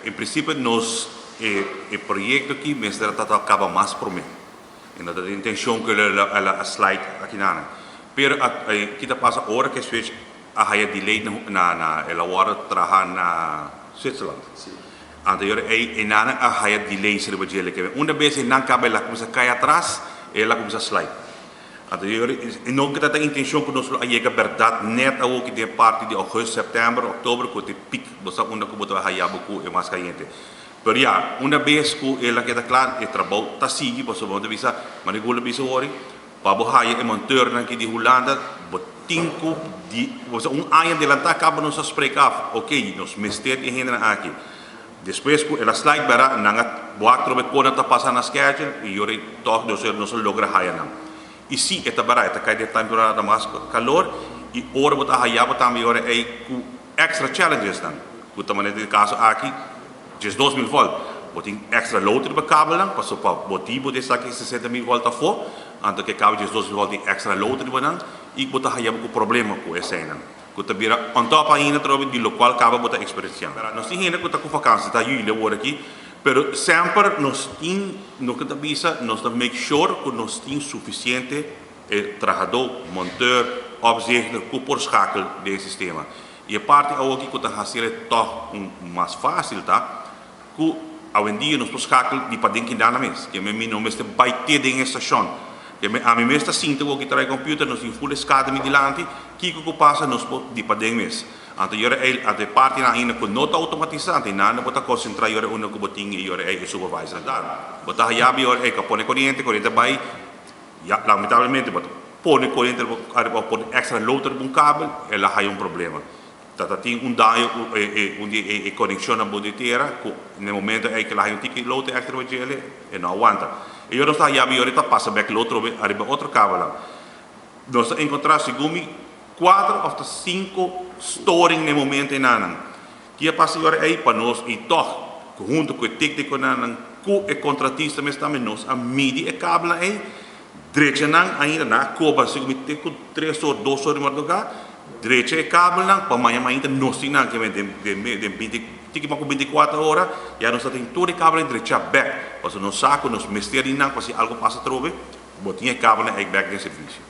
En prinsipio nos e proyekto aki mester a trata kaba mas promé. E no ta den intenshon ku el a slide akinan. Pero ki ta pasa ora ku e switch a haya delay na el a wòrdu traha na Switzerland. Anto e ora ei e nan a haya delays riba dje. Ke unda bes e nan kaba el a kuminsá kai atras, el a kuminsá slide. Anto e ora e no ta ta intencion cu nos lo a yega berdad net awoki den e parti di august, september, october cu ta e piek, bo sa unda cu bo ta haya bo cu e mas cayente. Pero ya, una bes cu el a keda cla, e trabou ta sigui, pasobra bo ta bisa, manera cu bo lo bisa awor, pa bo haya e monteurnan aki di Hulanda, bo tin cu di, bo sa un aña adelanta caba nos a spreek af, ok, nos mester di e hendenan aki. Despues ku el a slide bera, nan a wak trobe kon nan ta pasa na schedule i yora i tòg nos nos a logra haya nan. I si e ta bera, e ta kai den temporada mas kalor i ora bo ta haya bo tambe yora ei ku extra challenges nan, ku ta manera den e kaso aki 12.000 volt. Bo tin extra load riba kabelnan paso pa bo tipo di esaki 60.000 volt afó, anto ku e kabel 12.000 volt tin extra load riba nan i bo ta haya bo ku problema ku eseinan. Ku ta bira on top ainda trobe di lokual kaba bo ta eksperensiá. Nos tin hende ku ta ku vakansi ta yuli awor aki, pero semper nos tin loke ta bisa nos ta make sure ku nos tin sufisiente e trahadó, monteur, opzichter ku por skakel den e sistema. I e parti awoki ku ta hasiel e tòg un mas fásil ta ku awendia nos por skakel di paden kindana mes. Ke mi no mester bai te den e stashon. Ke ami mes ta sinta ku aki trae computer, nos tin full eskada mi dilanti, kiko ku pasa nos por di paden mes. Anto yora ei, anto e partinan ainda ku no ta outomatisá, anto einan bo ta konsentrá yora unda ku bo tin e yora ei e supervisor dar. Bo ta hayabi yora ei ku a pone koriente, koriente bai, ya lamentablemente bo ta pone koriente ariba òf pone extra load riba un kabel, el a haya un problema. Ta ta tin un daño ku e un di e konekshonnan bo di tera ku na e momento ei ku el a haña un tiki load extra riba djele e no a wanta. E yora nos ta hayabi yora ta pasa bek load trobe ariba otro kabelnan. Nos ta enkontrá segun mi kuater òf ta sinku storing na e momento enanan. Ki a pasa yora ei pa nos i tòg ku huntu ku e téknikonan ku e kontratista mes tambe nos a midi e kabelnan ei, drecha nan ainda nan a koba segun mi te ku 3 or 2 or di mardugá, drecha e kabelnan pa maña mainta nos tin nan kimen den den den binti tiki mas ku 24 ora ya nos ta tin tur e kabelnan drechá bèk pasobra nos sa ku nos mester di nan pa si algu pasa atrobe bo tin e kabelnan ei bèk den servisio.